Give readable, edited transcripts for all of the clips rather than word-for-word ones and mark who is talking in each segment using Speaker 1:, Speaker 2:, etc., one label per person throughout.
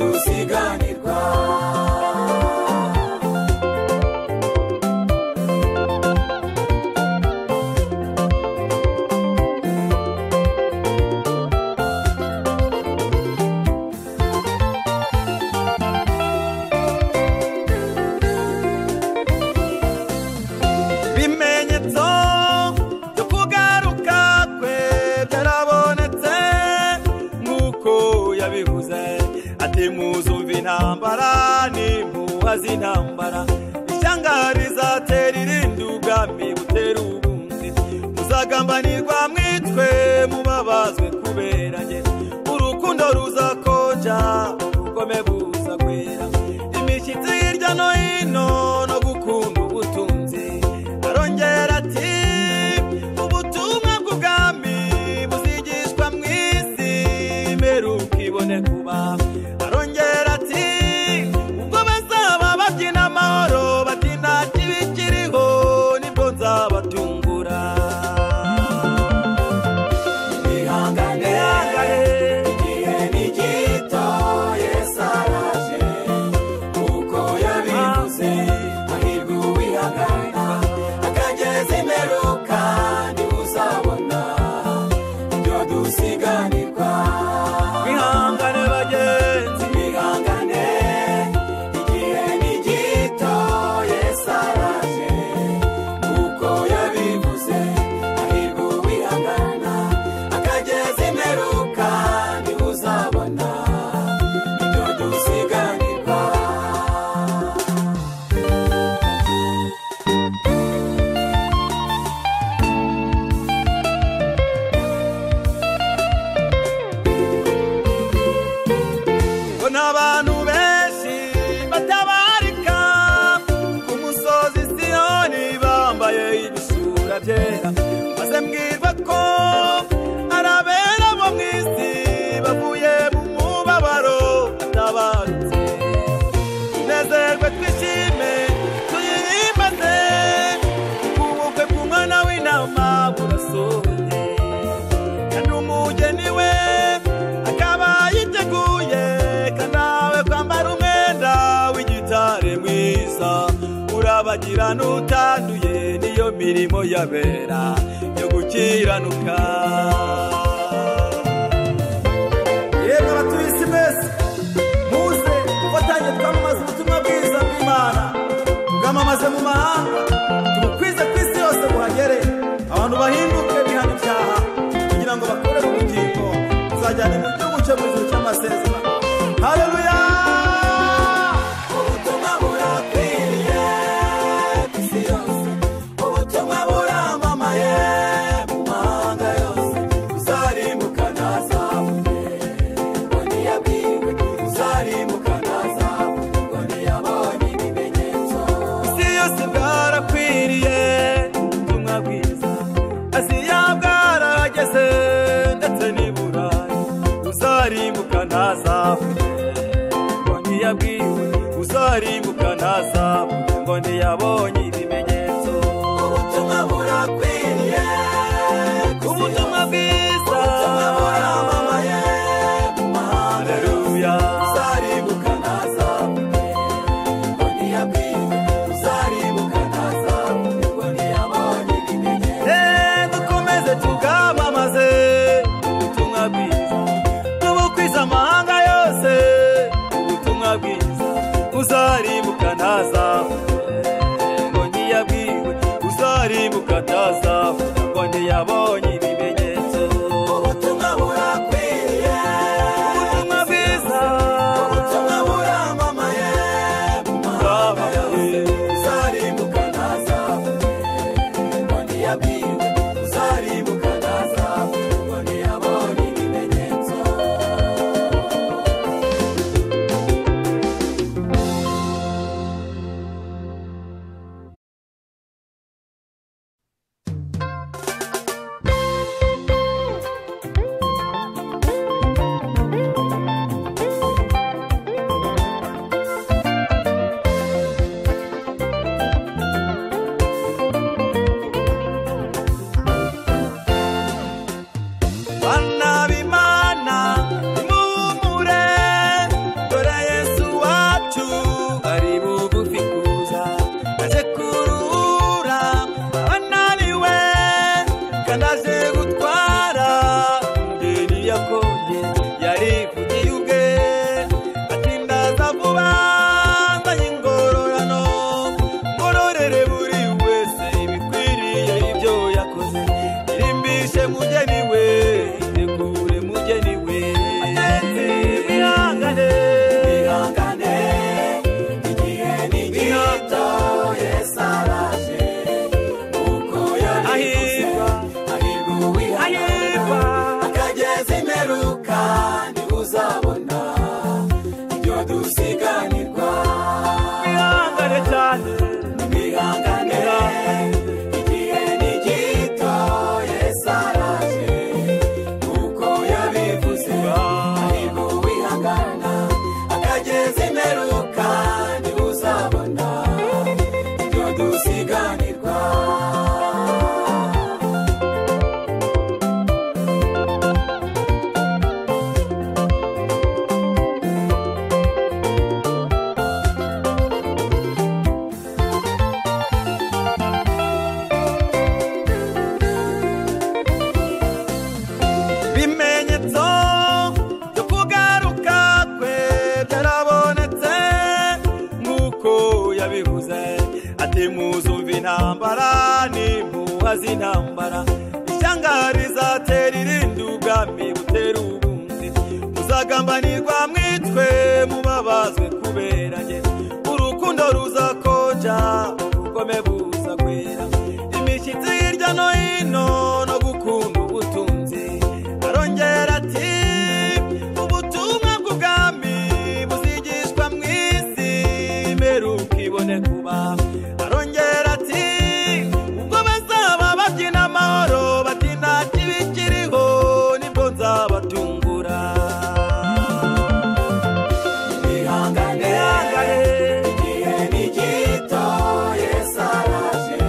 Speaker 1: Dusiganirwa.
Speaker 2: Ibimenyetso byo kugaruka kwe byarabonetse nk'uko yabivuze ati muzumva intambara n'impuha z'intambara, ishyanga rizatera irindi ubwami butera ubundi, muzagambanirwa mwitwe mubabazwe kubera njye, urukundo ruzakonja ubugome buzagwira, imishyitsi hirya no hino no gukunda ubutunzi. Arongera ati ubutumwa bw'ubwami buzigishwa mu isi imperuka ibone kuba. Arongera ati ubwo bazaba babyina amahoro bati nta kibi kiriho nibwo nzabatungura.
Speaker 1: Ihangane, igihe ni gito, Yesu araje kuko yabivuze, hahirwa uwihangana akageza imperuka, niwe uzabona ibyo dusiganirwa.
Speaker 2: Mwihangane bagenzi,
Speaker 1: Ihangane, igihe ni gito, Yesu araje kuko yabivuze, hahirwa uwihangana akageza imperuka, niwe uzabona ibyo dusiganirwa.
Speaker 2: Mbona abantu benshi batabarika ku musozi Siyoni bambaye ibisura byera, maze mbwirwa ko ari abera bo mu isi bavuye mu mubabaro batabarutse. Tunezerwe twishime tuyihimbaze, kuko ubukwe bw'umwana w'intama burasohoye, kandi umugeni we akaba yiteguye, kandi nawe kwambara umwenda w'igitare mwiza urabagirana utanduye, niyo mirimo y'abera yo gukiranuka. Yemwe abatuye isi mwese, muze dufatanye twamamaze ubutumwa bwiza bw'Imana, tubwamamaze mu mahanga, tubukwize ku isi yose buhagere, abantu bahinduke bihana ibyaha kugira ngo bakorere ubugingo tuzajyane mu gihugu cyo mu ijuru cy'amasezerano. Haleluya!
Speaker 1: Ubutumwa burakwiriye ku isi yose, ubutumwa buramamaye mu mahanga yose, uzarimbuka ntazavuge ngo ntiyabwiwe, uzarimbuka ntazavuge ngo ntiyabonye ibimenyetso.
Speaker 2: Isi yose bwarakwiriye ubutumwa bwiza, Aziya bwarahageze ndetse n'i Burayi, uzarimbuka ntazavuge ngo ntiyabwiwe, uzarimbuka ntazavuge ngo ntiyabonye ibimenyetso.
Speaker 1: Ubutumwa burakwiriye ku isi
Speaker 2: Ubutumwa
Speaker 1: yose,
Speaker 2: bwiza,
Speaker 1: ubutumwa buramamaye mu mahanga yose,
Speaker 2: Haleluya.
Speaker 1: uzarimbuka ntazavuge ngo ntiyabwiwe, uzarimbuka ntazavuge ngo ntiyabonye ibimenyetso.
Speaker 2: Dukomeze tubwamamaze ubutumwa bwiza, tubukwize amahanga yose ubutumwa bwiza, uzarimbuka ntazavuge ngo ntiyabwiwe, uzarimbuka ntazavuge ngo ntiyabonye ibimenyetso.
Speaker 1: Ubutumwa burakwiriye
Speaker 2: Ubutumwa bwiza,
Speaker 1: ubutumwa buramamaye mu mahanga yose, uzarimbuka ntazavuge ngo ntiyabwiwe, uzarimbuka ntazavuge ngo ntiyabonye ibimenyetso. Dusiganirwa
Speaker 2: Mwihangane cyane,
Speaker 1: mwihangane, igihe ni gito, Yesu araje kuko yabivuze. Hahirwa uwihangana akageza imperuka, niwe uzabona ibyo dusiganirwa.
Speaker 2: Ibimenyetso byo kugaruka kwe byarabonetse nk'uko yabivuze ati muzumva intambara n'impuha z'intambara, ishyanga rizatera irindi, ubwami butera ubundi, muzagambanirwa mwitwe mubabazwe kubera njye, urukundo ruzakonja ubugome buzagwira, imishyitsi hirya no hino no gukunda ubutunzi. Arongera ati ubutumwa bw'ubwami buzigishwa mu isi imperuka ibone kuba. Arongera ati ubwo bazaba babyina amahoro bati nta kibi kiriho, nibwo nzabatungura.
Speaker 1: Mwihangane, igihe ni gito, Yesu araje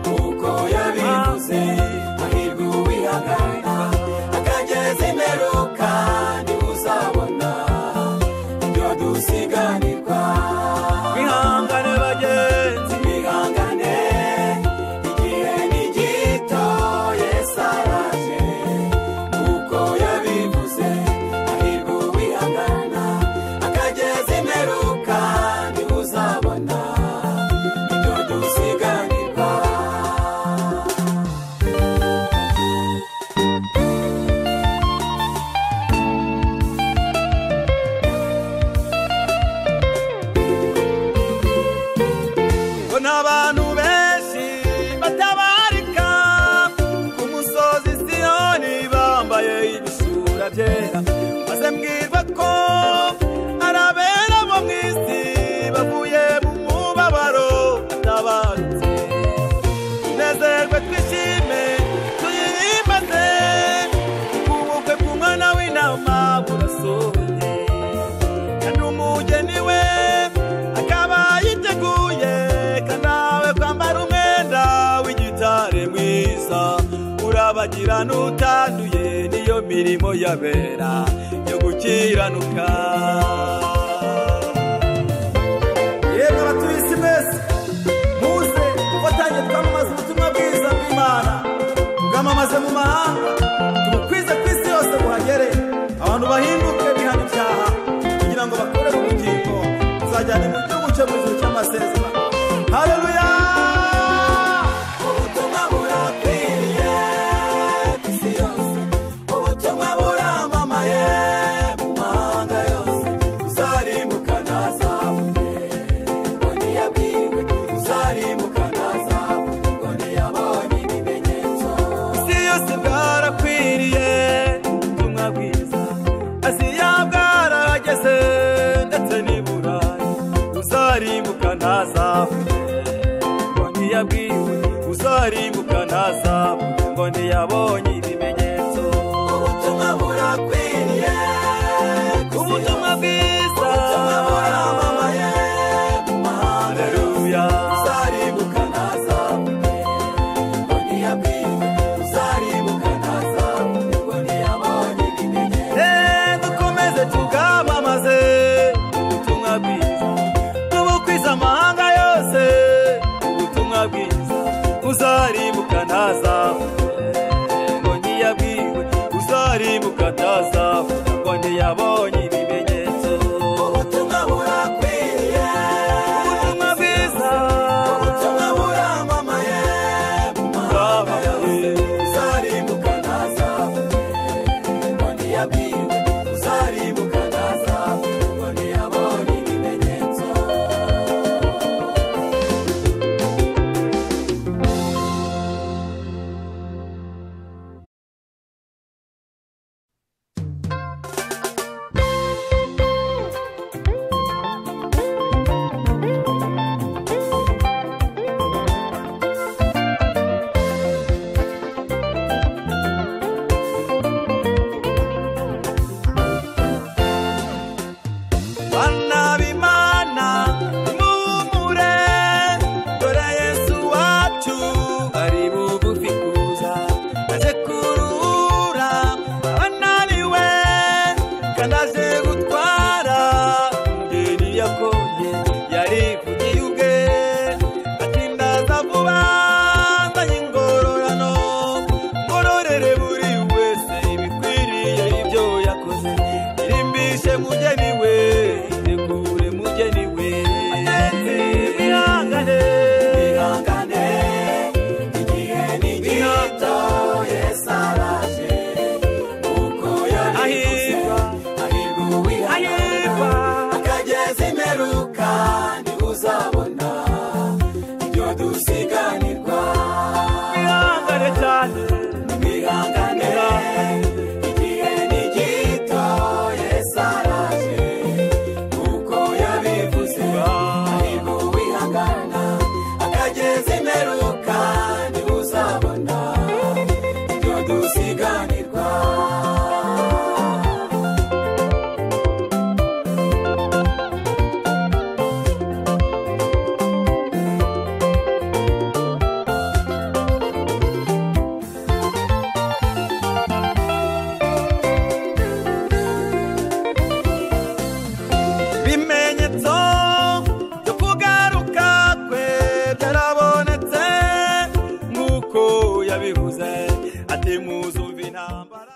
Speaker 1: kuko yabivuze. Hahirwa uwihangana akageza imperuka, niwe uzabona ibyo dusiganirwa.
Speaker 2: Mwihangane bagenzi,
Speaker 1: Mwihangane, igihe ni gito, Yesu araje kuko yabivuze. Hahirwa uwihangana akageza imperuka, niwe uzabona ibyo dusiganirwa.
Speaker 2: Mbona abantu benshi batabarika ku musozi Siyoni bambaye ibisura byera, maze mbwirwa ko ari abera bo mu isi bavuye mu mubabaro batabarutse. Tunezerwe twishime tuyihimbaze, kuko ubukwe bw'umwana w'intama burasohoye, kandi umugeni we akaba yiteguye, kandi awe kwambara umwenda w'igitare mwiza urabagirana utanduye, niyo mirimo y'abera yo gukiranuka. Yemwe abatuye isi mwese, muze dufatanye twamamaze ubutumwa bwiza bw'Imana, tubwamamaze mu mahanga, tubukwize ku isi yose buhagere, abantu bahinduke bihana ibyaha kugira ngo bakorere ubugingo tuzajyane mu gihugu cyo mu ijuru cy'amasezerano. Haleluya!
Speaker 1: Ubutumwa burakwiriye ku isi yose, ubutumwa buramamaye mu mahanga yose. Uzarimbuka ntazavuge ngo ntiyabwiwe, uzarimbuka ntazavuge ngo ntiyabonye ibimenyetso.
Speaker 2: Isi yose bwarakwiriye ubutumwa bwiza, Aziya bwarahageze ndetse n'i Burayi. Uzarimbuka ntazavuge ngo ntiyabwiwe, uzarimbuka ntazavuge ngo ntiyabonye ibimenyetso.
Speaker 1: Ubutumwa burakwiriye ku isi
Speaker 2: Ubutumwa
Speaker 1: yose,
Speaker 2: bwiza,
Speaker 1: ubutumwa buramamaye mu mahanga yose.
Speaker 2: Haleluya.
Speaker 1: Uzarimbuka ntazavuge ngo ntiyabwiwe, uzarimbuka ntazavuge ngo ntiyabonye ibimenyetso.
Speaker 2: Dukomeze tubwamamaze ubutumwa bwiza, tubukwize amahanga yose ubutumwa bwiza. Uzarimbuka ntazavuge ngo Bana b'Imana nimuhumure, dore Yesu wacu ari bugufi kuza, aje kuruhura abananiwe kandi aje gutwara umugeni yakoye yarivugiye ubwe ati ndaza vuba nzanye ingororano ngororere buri wese ibikwiriye ibyo yakoze, irimbishe mugeni we, itegure mugeni we. Bagenzi mwihangane,
Speaker 1: Mwihangane, igihe ni gito, Yesu araje, uko yabivuze,
Speaker 2: Ahirwa.
Speaker 1: hahirwa uwihangana,
Speaker 2: Ahirwa.
Speaker 1: akageza imperuka, niwe uzabona ibyo dusiganirwa.
Speaker 2: Mwihangane cyane.
Speaker 1: Mwihangane, igihe ni gito, Yesu araje, uko yabivuze, hahirwa uwihangana, akageza imperuka, niwe uzabona ibyo dusiganirwa.
Speaker 2: Ibimenyetso byo kugaruka kwe byarabonetse nk'uko yabivuze ati muzumva intambara.